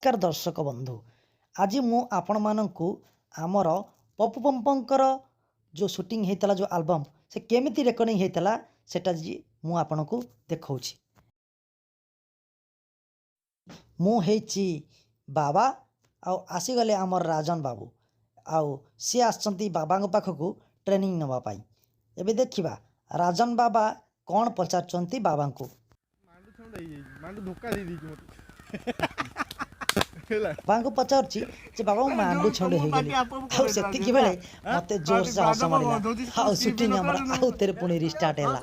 ନମସ୍କାର ଦର୍ଶକ ବନ୍ଧୁ, ଆଜି ମୁଁ ଆପଣମାନଙ୍କୁ ଆମର ପପୁ ପମ୍ପଙ୍କର ଯେଉଁ ସୁଟିଂ ହେଇଥିଲା, ଯେଉଁ ଆଲବମ୍ ସେ କେମିତି ରେକର୍ଡ଼ିଂ ହେଇଥିଲା, ସେଟା ଆଜି ମୁଁ ଆପଣଙ୍କୁ ଦେଖାଉଛି। ମୁଁ ହେଇଛି ବାବା, ଆଉ ଆସିଗଲେ ଆମର ରାଜନ ବାବୁ, ଆଉ ସିଏ ଆସିଛନ୍ତି ବାବାଙ୍କ ପାଖକୁ ଟ୍ରେନିଂ ନେବା ପାଇଁ। ଏବେ ଦେଖିବା ରାଜନ ବାବା କ'ଣ ପଚାରୁଛନ୍ତି ବାବାଙ୍କୁ। ମାଣ୍ଡୁ ଛେଉଣ୍ଡ ହେଇଯାଇଛି, ମାଣ୍ଡୁ ଧୋକା ଦେଇ ଦେଇଛି ମତେ ହେଲା। ବାବାଙ୍କୁ ପଚାରୁଛି ଯେ ବାବା, ମୁଁ ମାଣ୍ଡୁ ଛେଉଣ୍ଡ ହେଇଗଲି। ଆଉ ସେତିକି ବେଳେ ମତେ ଜୋରସେ ହସ ମାଡ଼ିଲା, ଆଉ ସୁଟିଂ ଆମର ଆଉ ଥରେ ପୁଣି ରିଷ୍ଟାର୍ଟ ହେଲା।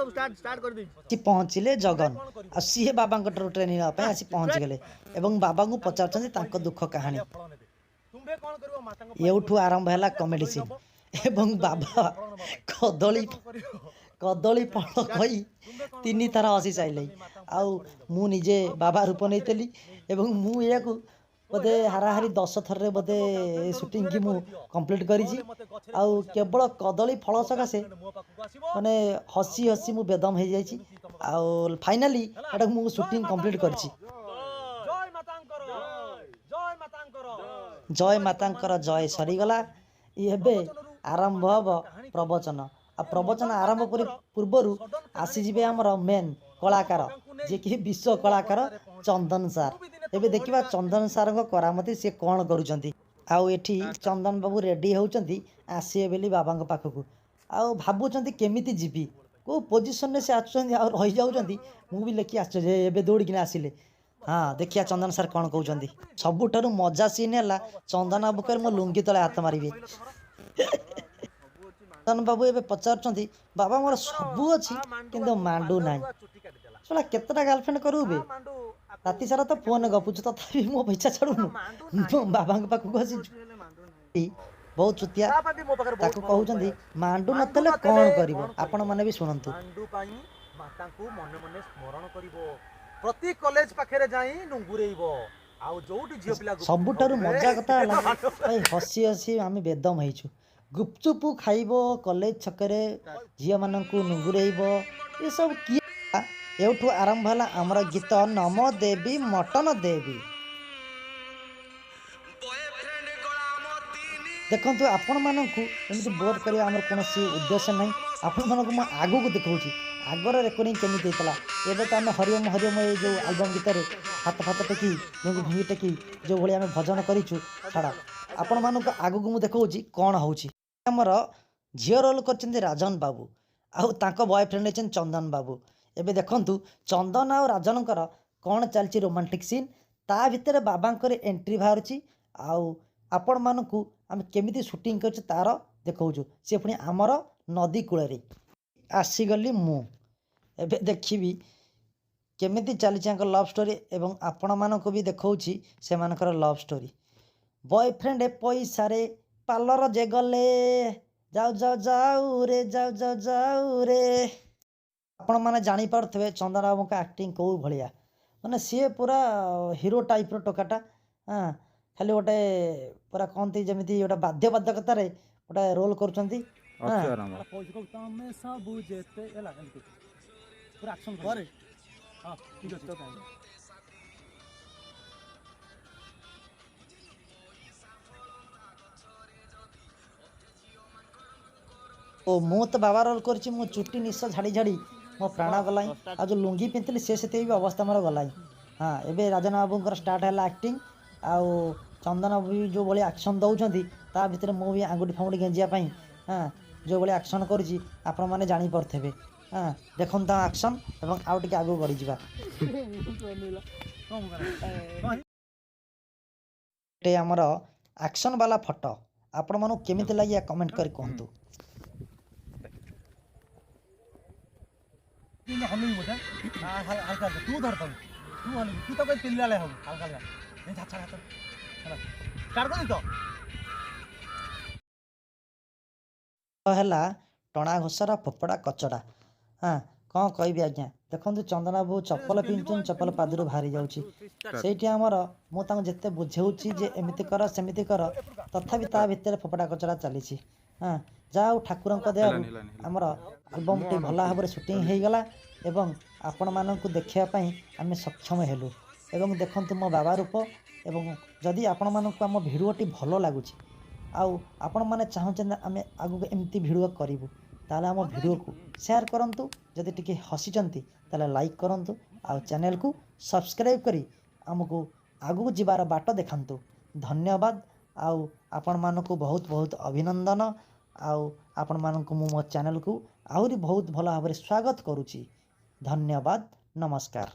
ଆସି ପହଞ୍ଚିଲେ ଜଗନ, ଆଉ ସିଏ ବାବାଙ୍କ ଠାରୁ ଟ୍ରେନିଂ ନେବା ପାଇଁ ଆସି ପହଞ୍ଚିଗଲେ ଏବଂ ବାବାଙ୍କୁ ପଚାରୁଛନ୍ତି ତାଙ୍କ ଦୁଃଖ କାହାଣୀ। ଏଉଠୁ ଆରମ୍ଭ ହେଲା କମେଡି ସିନ୍ ଏବଂ ବାବା କଦଳୀ କଦଳୀ ଫଳ କହି ତିନି ଥର ହସି ସାରିଲେ। ଆଉ ମୁଁ ନିଜେ ବାବା ରୂପ ନେଇଥିଲି ଏବଂ ମୁଁ ଏହାକୁ ବୋଧେ ହାରାହାରି 10 ଥରରେ ବୋଧେ ସୁଟିଂକି ମୁଁ କମ୍ପ୍ଲିଟ୍ କରିଛି। ଆଉ କେବଳ କଦଳୀ ଫଳ ସକାଶେ ମାନେ ହସି ହସି ମୁଁ ବେଦମ ହେଇଯାଇଛି, ଆଉ ଫାଇନାଲି ଏଟାକୁ ମୁଁ ସୁଟିଂ କମ୍ପ୍ଲିଟ୍ କରିଛି। ଜୟ ମାତାଙ୍କର ଜୟ ସରିଗଲା, ଏବେ ଆରମ୍ଭ ହେବ ପ୍ରବଚନ। ଆଉ ପ୍ରବଚନ ଆରମ୍ଭ ପୂର୍ବରୁ ଆସିଯିବେ ଆମର ମେନ୍ କଳାକାର, ଯିଏକି ବିଶ୍ୱ କଳାକାର ଚନ୍ଦନ ସାର୍। ଏବେ ଦେଖିବା ଚନ୍ଦନ ସାର୍ଙ୍କ କରାମତି, ସିଏ କ'ଣ କରୁଛନ୍ତି। ଆଉ ଏଠି ଚନ୍ଦନ ବାବୁ ରେଡ଼ି ହେଉଛନ୍ତି ଆସିବେ ବୋଲି ବାବାଙ୍କ ପାଖକୁ, ଆଉ ଭାବୁଛନ୍ତି କେମିତି ଯିବି, କେଉଁ ପୋଜିସନରେ ସେ ଆସୁଛନ୍ତି ଆଉ ରହିଯାଉଛନ୍ତି। ମୁଁ ବି ଲେଖି ଆଶ୍ଚର୍ଯ୍ୟ, ଏବେ ଦୌଡ଼ିକିନା ଆସିଲେ। ହଁ, ଦେଖିବା ଚନ୍ଦନ ସାର୍ କ'ଣ କହୁଛନ୍ତି। ସବୁଠାରୁ ମଜା ସିନ୍ ହେଲା ଚନ୍ଦନ ବାବୁ କହିଲେ ମୋ ଲୁଙ୍ଗି ତଳେ ହାତ ମାରିବେ। ଚନ୍ଦନ ବାବୁ ଏବେ ପଚାରୁଛନ୍ତି, ବାବା ମୋର ସବୁ ଅଛି କିନ୍ତୁ ମାଣ୍ଡୁ ନାହିଁ। ଶୁଣା, କେତେଟା ଗାର୍ଲଫ୍ରେଣ୍ଡ କରିବୁ ବେ? ରାତି ସାରା ତ ଫୋନରେ ଗପୁଛୁ, ତଥାପି ମୋ ପଇସା ଛାଡ଼ୁନୁ, ମୋ ବାବାଙ୍କ ପାଖକୁ ଆସିଛୁ। ବହୁତ ଚୁତିଆ। ତାକୁ କହୁଛନ୍ତି ମାଣ୍ଡୁ ନଥିଲେ କ'ଣ କରିବ? ଆପଣମାନେ ବି ଶୁଣନ୍ତୁ। ମାଣ୍ଡୁ ପାଇଁ ମାତାଙ୍କୁ ମନେ ମନେ ସ୍ମରଣ କରିବ, ପ୍ରତି କଲେଜ ପାଖରେ ଯାଇ ନୁଙ୍ଗୁରେଇବ, ଆଉ ଯୋଉଠି ଝିଅ ପିଲା ଗୁପଚୁପ ସବୁଠାରୁ ଖାଉଥିବେ, ମଜା କଥା ହେଲା ଭାଇ, ହସି ହସି ଆମେ ବେଦମ ହେଇଛୁ। ଗୁପଚୁପ ଖାଇବ କଲେଜ ଛକରେ, ଝିଅମାନଙ୍କୁ ନୁଙ୍ଗୁରେଇବ, ଏସବୁ କିଏ? ଏଉଠୁ ଆରମ୍ଭ ହେଲା ଆମର ଗୀତ ନମ ଦେବୀ ମଟନ ଦେବୀ। ଦେଖନ୍ତୁ, ଆପଣମାନଙ୍କୁ ଏମିତି ବୋର୍ କରିବା ଆମର କୌଣସି ଉଦ୍ଦେଶ୍ୟ ନାହିଁ। ଆପଣମାନଙ୍କୁ ମୁଁ ଆଗକୁ ଦେଖାଉଛି ଆଗର ରେକର୍ଡ଼ିଂ କେମିତି ହେଇଥିଲା। ଏବେ ତ ଆମେ ହରିଓମ ହରିଓମ ଏଇ ଯେଉଁ ଆଲବମ୍ ଗୀତରେ ହାତ ଫାତ ଟେକି, ଲୁଙ୍ଗି ଫୁଙ୍ଗି ଟେକି ଯେଉଁଭଳି ଆମେ ଭଜନ କରିଛୁ, ଛାଡ଼। ଆପଣମାନଙ୍କୁ ଆଗକୁ ମୁଁ ଦେଖାଉଛି କ'ଣ ହେଉଛି। ଆମର ଝିଅ ରୋଲ୍ କରିଛନ୍ତି ରାଜନ ବାବୁ, ଆଉ ତାଙ୍କ ବୟଫ୍ରେଣ୍ଡ ହେଇଛନ୍ତି ଚନ୍ଦନ ବାବୁ। ଏବେ ଦେଖନ୍ତୁ ଚନ୍ଦନ ଆଉ ରାଜନଙ୍କର କ'ଣ ଚାଲିଛି ରୋମାଣ୍ଟିକ୍ ସିନ୍। ତା ଭିତରେ ବାବାଙ୍କର ଏଣ୍ଟ୍ରି ବାହାରୁଛି, ଆଉ ଆପଣମାନଙ୍କୁ ଆମେ କେମିତି ସୁଟିଂ କରିଛୁ ତାର ଦେଖାଉଛୁ। ସେ ପୁଣି ଆମର ନଦୀ କୂଳରେ। ଆସିଗଲି ମୁଁ, ଏବେ ଦେଖିବି କେମିତି ଚାଲିଛି ୟାଙ୍କ ଲଭ୍ ଷ୍ଟୋରି ଏବଂ ଆପଣମାନଙ୍କୁ ବି ଦେଖାଉଛି ସେମାନଙ୍କର ଲଭ୍ ଷ୍ଟୋରି। ବୟଫ୍ରେଣ୍ଡ ପଇସାରେ ପାର୍ଲର ଯେ ଗଲେ, ଯାଉ ଯାଉ ଯାଉ ରେ, ଯାଉ ଯାଉ ଯାଉ ରେ। ଆପଣମାନେ ଜାଣିପାରୁଥିବେ ଚନ୍ଦନ ବାବୁଙ୍କ ଆକ୍ଟିଂ କେଉଁ ଭଳିଆ, ମାନେ ସିଏ ପୁରା ହିରୋ ଟାଇପ୍ର ଟୋକାଟା। ହଁ, ଖାଲି ଗୋଟେ ପୁରା କହନ୍ତି ଯେମିତି ଗୋଟେ ବାଧ୍ୟବାଧକତାରେ ଗୋଟେ ରୋଲ୍ କରୁଛନ୍ତି। ହଁ। ତମେ ସବୁ ଯେତେ ହେଲା ଏମିତି ପୁରା ଆକ୍ସନ କରେ। ହଁ, ଠିକ ଅଛି। ଓ ମୁଁ ତ ବାବା ରୋଲ୍ କରିଛି, ମୁଁ ଚୁଟି ନିଶ ଝାଡ଼ି ଝାଡ଼ି ମୋ ପ୍ରାଣ ଗଲାଣି, ଆଉ ଯେଉଁ ଲୁଙ୍ଗି ପିନ୍ଧିଥିଲି ସେ ସେତିକି ବି ଅବସ୍ଥା ମୋର ଗଲାଣି। ହଁ, ଏବେ ରାଜନ ବାବୁଙ୍କର ଷ୍ଟାର୍ଟ ହେଲା ଆକ୍ଟିଂ, ଆଉ ଚନ୍ଦନ ବାବୁ ବି ଯେଉଁ ଭଳି ଆକ୍ସନ୍ ଦେଉଛନ୍ତି, ତା ଭିତରେ ମୁଁ ବି ଆଙ୍ଗୁଠି ଫାଙ୍ଗୁଠି ଗେଞ୍ଜିବା ପାଇଁ ହଁ ଯେଉଁଭଳି ଆକ୍ସନ୍ କରୁଛି, ଆପଣମାନେ ଜାଣିପାରୁଥିବେ। ହଁ, ଦେଖନ୍ତୁ ତାଙ୍କ ଆକ୍ସନ୍ ଏବଂ ଆଉ ଟିକେ ଆଗକୁ ବଢ଼ିଯିବା। ଗୋଟେ ଆମର ଆକ୍ସନ୍ ବାଲା ଫଟୋ ଆପଣମାନଙ୍କୁ କେମିତି ଲାଗିଲା କମେଣ୍ଟ କରି କୁହନ୍ତୁ। ହଲେଇବୁ ବୋଧେ ହାଲକା ହାଲକା, ତୁ ଧର ତାକୁ, ତୁ ହଲେଇବୁ, ତୁ ତାକୁ ପେଲିଲା ଭଳିଆ ହବୁ, ହାଲକା ହାଲକା। ଛାଡ଼ ଛାଡ଼, ହେଲା, ଷ୍ଟାର୍ଟ କରିଦେଇ ତ ହେଲା ଟଣା ଘୋଷରା ଫୋପଡ଼ା କଚଡ଼ା। ହଁ, କ'ଣ କହିବି ଆଜ୍ଞା, ଦେଖନ୍ତୁ ଚନ୍ଦନ ବାବୁ ଚପଲ ପିନ୍ଧୁଛନ୍ତି, ଚପଲ ପାଦରୁ ବାହାରି ଯାଉଛି। ସେଇଠି ଆମର ମୁଁ ତାଙ୍କୁ ଯେତେ ବୁଝାଉଛି ଯେ ଏମିତି କର ସେମିତି କର, ତଥାପି ତା ଭିତରେ ଫୋପଡ଼ା କଚଡ଼ା ଚାଲିଛି। ହଁ, ଯାହା ହଉ ଠାକୁରଙ୍କ ଦୟାରୁ ଆମର ଆଲବମ୍ଟି ଭଲ ଭାବରେ ସୁଟିଂ ହେଇଗଲା ଏବଂ ଆପଣମାନଙ୍କୁ ଦେଖିବା ପାଇଁ ଆମେ ସକ୍ଷମ ହେଲୁ। ଏବଂ ଦେଖନ୍ତୁ ମୋ ବାବା ରୂପ। ଏବଂ ଯଦି ଆପଣମାନଙ୍କୁ ଆମ ଭିଡ଼ିଓଟି ଭଲ ଲାଗୁଛି ଆଉ ଆପଣମାନେ ଚାହୁଁଛନ୍ତି ଆମେ ଆଗକୁ ଏମିତି ଭିଡ଼ିଓ କରିବୁ, ତାହେଲେ ଆମ ଭିଡ଼ିଓକୁ ସେୟାର କରନ୍ତୁ। ଯଦି ଟିକେ ହସିଛନ୍ତି ତାହେଲେ ଲାଇକ୍ କରନ୍ତୁ ଆଉ ଚ୍ୟାନେଲକୁ ସବସ୍କ୍ରାଇବ୍ କରି ଆମକୁ ଆଗକୁ ଯିବାର ବାଟ ଦେଖାନ୍ତୁ। ଧନ୍ୟବାଦ ଆଉ ଆପଣମାନଙ୍କୁ ବହୁତ ବହୁତ ଅଭିନନ୍ଦନ। ଆଉ ଆପଣମାନଙ୍କୁ ମୁଁ ମୋ ଚ୍ୟାନେଲକୁ ଆହୁରି ବହୁତ ଭଲ ଭାବରେ ସ୍ୱାଗତ କରୁଛି। ଧନ୍ୟବାଦ, ନମସ୍କାର।